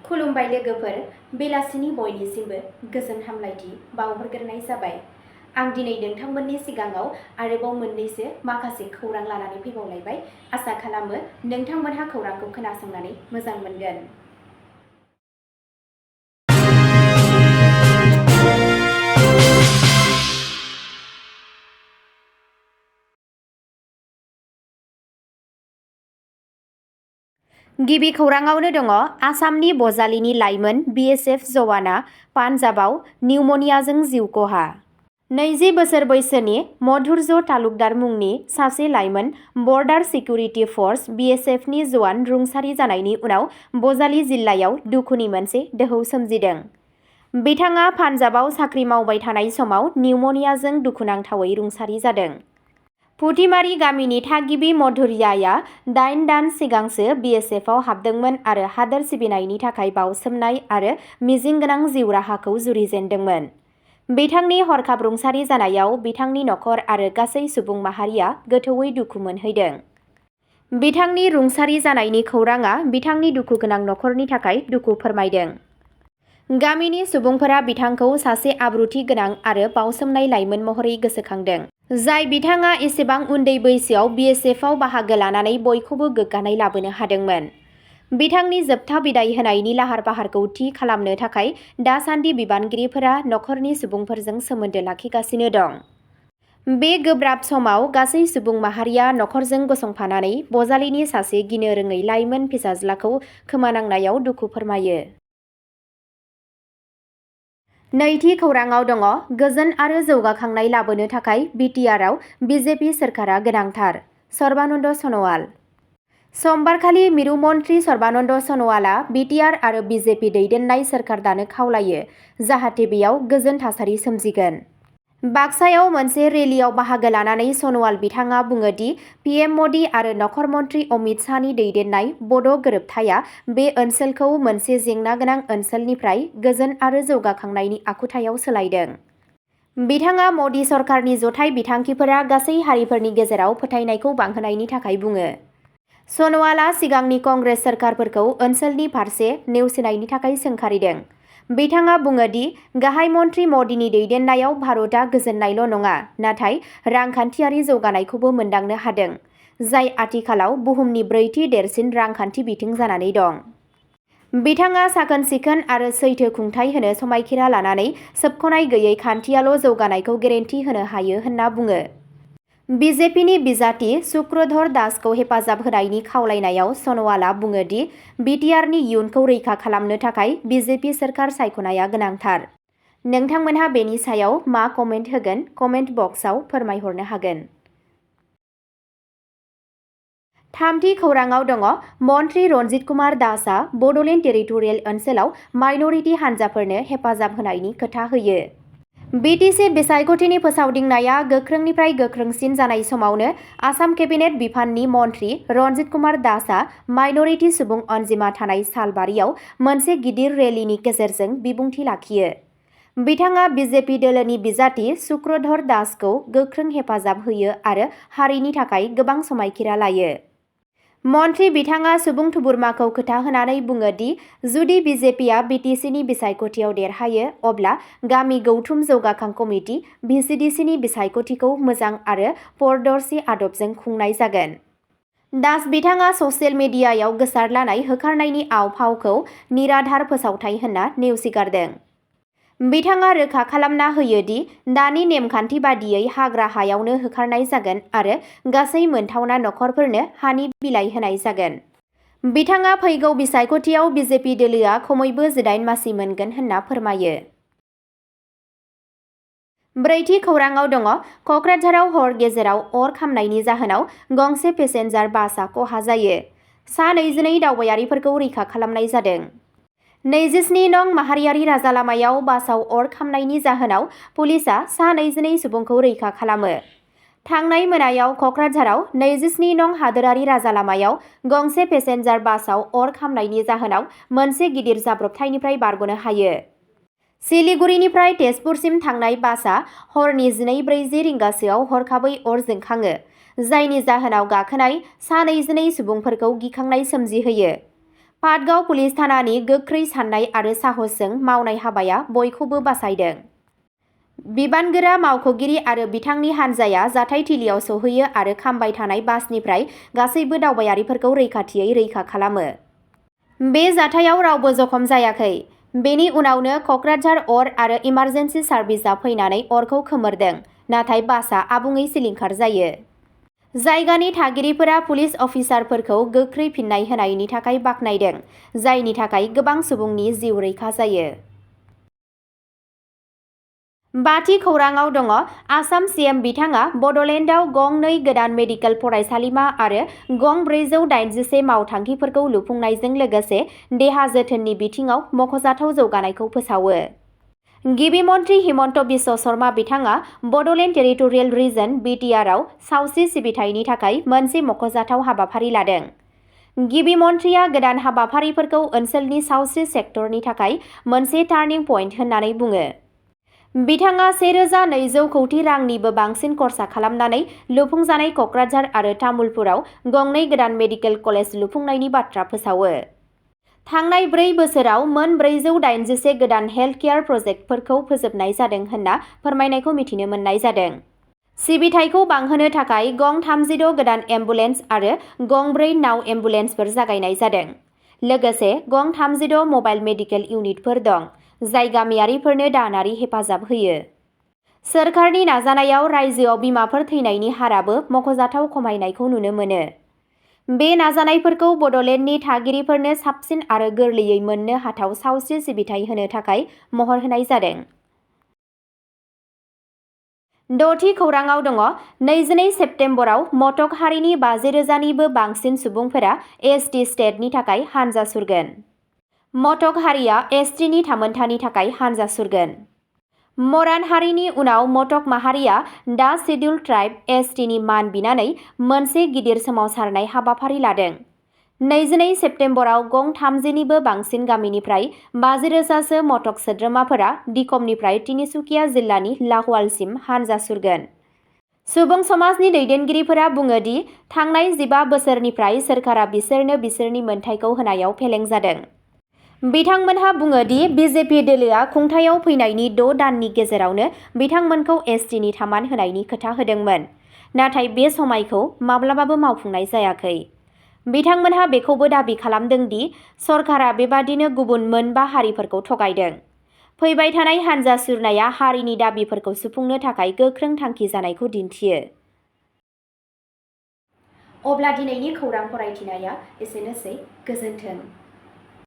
खुलुमबाय लोगोफोर, बेलासिनि बयनिसिमबो गोजोन हामलायथि बावहरग्रोनाय जाबाय। आं दिनै नोंथांमोननि सिगाङाव आरोबाव मोननैसो माखासे खौरां लानानै फैबावलायबाय। आसा खालामो नोंथांमोनहा खौरांखौ खोनासंनानै मोजां मोनगोन। गिबि खौराङावनो दङ आसामनि बजालिनि लाइमोन BSF जवाना पान्जाबाव निउम'नियाजों जिउ खहा। 20 बोसोर बैसोनि मधुर्य तालुकदार मुंनि सासे लाइमोन बर्डार सिकिउरिटि फर्स BSFनि जवान रुंसारि जानायनि उनाव बजालि जिल्लायाव दुखुनि मोनसे दोहौ सोमजिदों। बिथाङा पान्जाबाव साख्रि मावबाय थानाय समाव निउम'नियाजों दुखुनांथावै रुंसारि जादों। फुथिमारि गामिनि थागिबि मधुर्याया 8 दान सिगांसो BSFआव हाबदोंमोन आरो हादोर सिबिनायनि थाखाय बाउसोमनाय आरो मिजिंगोनां जिउ राहाखौ जुरिजेनदोंमोन। बिथांनि हरखाब रुंसारि जानायाव बिथांनि नखर आरो गासै सुबुं माहारिया गोथौवै दुखु मोनहैदों। बिथांनि रुंसारि जानायनि खौराङा बिथांनि दुखुगोनां नखरनि थाखाय दुखु फोरमायदों। गामिनि सुबुंफोरा बिथांखौ सासे आब्रुथि गोनां आरो बाउसोमनाय लाइमोन महरै गोसोखांदों, जाय बिथाङा एसेबां उन्दै बैसोआव BSFआव बाहागो लानानै बयखौबो गोग्गानाय लाबोनो हादोंमोन। बिथांनि जोबथा बिदाय होनायनि लाहार-फाहारखौ थि खालामनो थाखाय दासान्दि बिबानगिरिफोरा नखरनि सुबुंफोरजों सोमोन्दो लाखिगासिनो दं। बे गोब्राब समाव गासै सुबुं माहारिया नखरजों गसंफानानै बजालिनि सासे गिनो रोङै लाइमोन फिसाज्लाखौ खोमानांनायाव दुखु फोरमायो। नैथि खौराङाव दङ गोजोन आरो जौगाखांनाय लाबोनो थाखाय BTRआव BJP सोरखारा गोनांथार। सर्बानन्द सन'वाल। समबारखालि मिरु मन्त्रि सर्बानन्द सन'वालआ BTR आरो BJP दैदेननाय सोरखार दानो खावलायो, जाहाथे बेयाव गोजोन थासारि सोमजिगोन। बाक्सायाव मोनसे रेलियाव बाहागो लानानै सन'वाल बिथाङा बुङो दि PM मदि आरो नखर मन्त्रि अमित शाहनि दैदेननाय बड' गोरोबथाया बे ओनसोलखौ मोनसे जेंना गोनां ओनसोलनिफ्राय गोजोन आरो जौगाखांनायनि आखुथायाव सोलायदों। बिथाङा मदि सरकारनि जथाय बिथांखिफोरा गासै हारिफोरनि गेजेराव फोथायनायखौ बांहोनायनि थाखाय बुङो। सन'वालआ सिगांनि कंग्रेस सोरखारफोरखौ ओनसोलनि फारसे नेवसिनायनि थाखाय सोंखारिदों। बिथाङा बुङो दि गाहाय मन्त्रि मदिनि दैदेननायाव भारतआ गोजोननायल' नङा, नाथाय रांखान्थियारि जौगानायखौबो मोनदांनो हादों, जाय आथिखालाव बुहुमनि ब्रैथि देरसिन रांखान्थि बिथिं जानानै दं। बिथाङा साखोन-सिखोन आरो सैथो खुंथाय होनो समायखिरा लानानै सोबख'नाय गैयै खान्थियाल' जौगानायखौ गेरेन्टि होनो हायो होनना बुङो। BJPनि बिजाथि सुक्रधर दासखौ हेफाजाब होनायनि खावलायनायाव सन'वालआ बुङो दि BTRनि इयुनखौ रैखा खालामनो थाखाय BJP सोरखार सायख'नाया गोनांथार। नोंथांमोनहा बेनि सायाव मा कमेन्ट होगोन कमेन्ट बक्सआव फोरमायहरनो हागोन। थामथि खौराङाव दङ मन्त्रि रन्जित कुमार दासआ बड'लेण्ड टेरिटरियेल ओनसोलाव माइन'रिटि हान्जाफोरनो हेफाजाब होनायनि खोथा होयो। BTC बिसायख'थिनि फोसावदिंनाया गोख्रोंनिफ्राय गोख्रोंसिन जानाय समावनो आसाम केबिनेट बिफाननि मन्त्रि रन्जित कुमार दासआ माइन'रिटि सुबुं अनजिमा थानाय सालबारियाव मोनसे गिदिर रेलीनि गेजेरजों बिबुंथि लाखियो। बिथाङा BJP दोलोनि बिजाथि सुक्रधर दासखौ गोख्रों हेफाजाब होयो आरो हारिनि थाखाय गोबां समायखिरा लायो। मन्त्रि बिथाङा सुबुं थुबुरमाखौ खोथा होनानै बुङो दि जुदि BJPआ BTCनि बिसायख'थियाव देरहायो, अब्ला गामि गौथुम जौगाखां कमिटि VCDCनि बिसायख'थिखौ मोजां आरो पारदर्शी आदबजों खुंनाय जागोन। दास बिथाङा ससियेल मिडियायाव गोसारलानाय होखारनायनि आव-फावखौ निराधार फोसावथाय होनना नेवसिगारदों। बिथाङा रोखा खालामना होयो दि दानि नेमखान्थि बादियै हाग्रा हायावनो होखारनाय जागोन आरो गासै मोनथावना नखरफोरनो हानि बिलाइ होनाय जागोन। बिथाङा फैगौ बिसायख'थियाव BJP दोलोआ खमैबो 18 मासि मोनगोन होनना फोरमायो। ब्रैथि खौराङाव दङ कक्राझाराव हर गेजेराव अर खामनायनि जाहोनाव गंसे पेसेन्जार बासआ खहा जायो। सा 22 दावबायारिफोरखौ रैखा खालामनाय जादों। 27 नं माहारियारि राजालामायाव बासाव अर खामनायनि जाहोनाव पुलिसआ सा 22 सुबुंखौ रैखा खालामो। थांनाय मोनायाव कक्राझाराव 27 नं हादोरारि राजालामायाव गंसे पेसेन्जार बासआव अर खामनायनि जाहोनाव मोनसे गिदिर जाब्रबथायनिफ्राय बारग'नो हायो। सिलिगुरिनिफ्राय तेजपुरसिम थांनाय बासआ हरनि 12:40 रिंगासोआव हरखाबै अर जोंखाङो, जायनि जाहोनाव गाखोनाय सा 22 सुबुंफोरखौ गिखांनाय सोमजिहोयो। पाटगाव पुलिस थानानि गोख्रै साननाय आरो साहसजों मावनाय हाबाया बयखौबो बासायदों। बिबानगोरा मावख'गिरि आरो बिथांनि हान्जाया जाथायथिलियाव सौहैयो आरो खामबाय थानाय बासनिफ्राय गासैबो दावबायारिफोरखौ रैखाथियै रैखा खालामो। बे जाथायाव रावबो जखम जायाखै। बेनि उनावनो क'क्राझार अर आरो इमार्जेन्सि सार्भिसआ फैनानै अरखौ खोमोरदों, नाथाय बासआ आबुङै सिलिंखार जायो। जायगानि थागिरिफोरा पुलिस अफिसारफोरखौ गोख्रै फिन्नाय होनायनि थाखाय बाख्नायदों, जायनि थाखाय गोबां सुबुंनि जिउ रैखा जायो। बाथि खौराङाव दङ आसाम सीएम बिथाङा बड'लेण्डआव गं 2 गोदान मेडिकेल फरायसालिमा आरो गं 487 मावथांखिफोरखौ लुफुंनायजों लोगोसे देहा जोथोननि बिथिङाव मख'जाथाव जौगानायखौ फोसावो। गिबि मन्थ्रि हिमन्त बिश्व शर्मा बिथाङा बड'लेण्ड टेरिटरियेल रिजन (BTR) आव सावस्रि सिबिथायनि थाखाय मोनसे मख'जाथाव हाबाफारि लादों। गिबि मन्थ्रिया गोदान हाबाफारिफोरखौ ओनसोलनि सावस्रि सेक्टरनि थाखाय मोनसे टार्निं पइन्ट होननानै बुङो। बिथाङा 1,200 कौटि रांनिबो बांसिन खरसा खालामनानै लुफुंजानाय क'क्राझार आरो तामुलपुराव गं 2 गोदान मेडिकेल कलेज लुफुंनायनि बाथ्रा फोसावो। थांनाय 4 बोसोराव मोन 481 गोदान हेल्थ केयार प्रजेक्टफोरखौ फोजोबनाय जादों होनना फोरमायनायखौ मिथिनो मोननाय जादों। सिबिथायखौ बांहोनो थाखाय गं 36 गोदान एम्बुलेन्स आरो गं 4 नाव एम्बुलेन्सफोर जागायनाय जादों। लोगोसे गं 36 मबाइल मेडिकेल इउनिटफोर दं, जाय गामियारिफोरनो दानारि हेफाजाब होयो। सोरखारनि नाजानायाव रायजोआव बिमाफोर थैनायनि हाराबो मख'जाथाव खमायनायखौ नुनो मोनो। बे नाजानायफोरखौ बड'लेण्डनि थागिरिफोरनो साबसिन आरो गोरलैयै मोननो हाथाव सावस्रि सिबिथाय होनो थाखाय महर होनाय जादों। 6थि खौराङाव दङ 22 सेप्तेम्बराव मटक हारिनि 50,000 निबो बांसिन सुबुंफोरा एसटि स्टेटनि थाखाय हानजा सुरगोन। मटक हारिया एसटिनि थामोनथानि थाखाय हानजा सुरगोन। मरान हारिनि उनाव मटक माहारिया दा शिड्युल्ड ट्राइब (एसटिनि मान बिनानै मोनसे गिदिर सोमावसारनाय हाबाफारि लादों। 22 सेप्तेम्बराव गं 30 निबो बांसिन गामिनिफ्राय 50,000सो मटक सोद्रोमाफोरा दिखमनिफ्राय तिनिसुकिया जिल्लानि लाहौवालसिम हानजा सुरगोन। सुबुं समाजनि दैदेनगिरिफोरा बुङो दि थांनाय 15 बोसोरनिफ्राय सोरखारा बिसोरनो बिसोरनि मोनथायखौ होनायाव फेलें जादों। बिथांमोनहा बुङो दि बिजेपि दोलोआ खुंथायाव फैनायनि 6 दाननि गेजेरावनो बिथांमोनखौ एसटिनि थामान होनायनि खोथा होदोंमोन, नाथाय बे समायखौ माब्लाबाबो मावफुंनाय जायाखै। बिथांमोनहा बेखौबो दाबि खालामदों दि सरकारा बेबादिनो गुबुन मोन 5 हारिफोरखौ थगायदों। फैबाय थानाय हानजा सुरनाया हारिनि दाबिफोरखौ सुफुंनो थाखाय गोख्रों थांखि जानायखौ दिन्थियो। अब्ला दिनैनि खौरां फरायथिनाया एसेनोसै। गोजोन्थों।